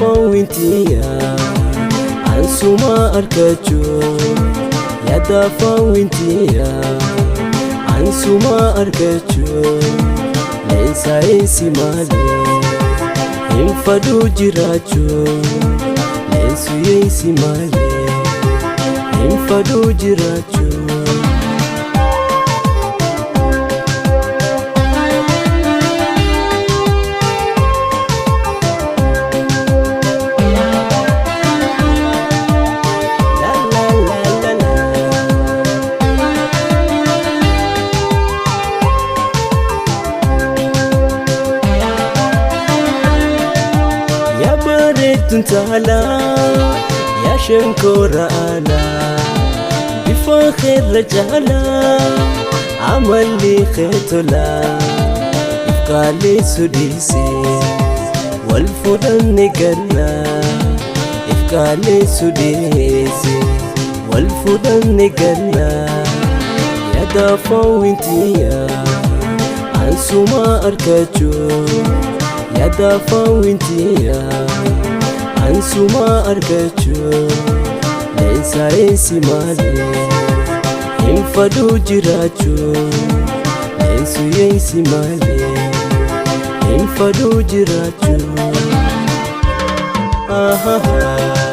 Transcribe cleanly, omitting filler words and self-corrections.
Yaada foowintiya ansuma argachuu, yaada foowintiya ansuma argachuu. Leensa malee hin faduu jiraachuu, leensu yeesi malee hin faduu jiraachuu. La la la la la. Yaa bareedduun taalaa, yaa shankoora alaa, bifa keerra caalaa amalli kee tolaa. If qaalleessu dhiisee wal fudhanne gallaa, if qaalleessu dhiisee wal fudhanne gallaa. Yaada foowintiya ansuma argachuu, yaada foowintiya ansuma argachuu. Leensa eessi malee hin faduu jiraachuu, leensu yeesi malee hin faduu jiraachuu. Ah, ah, ah.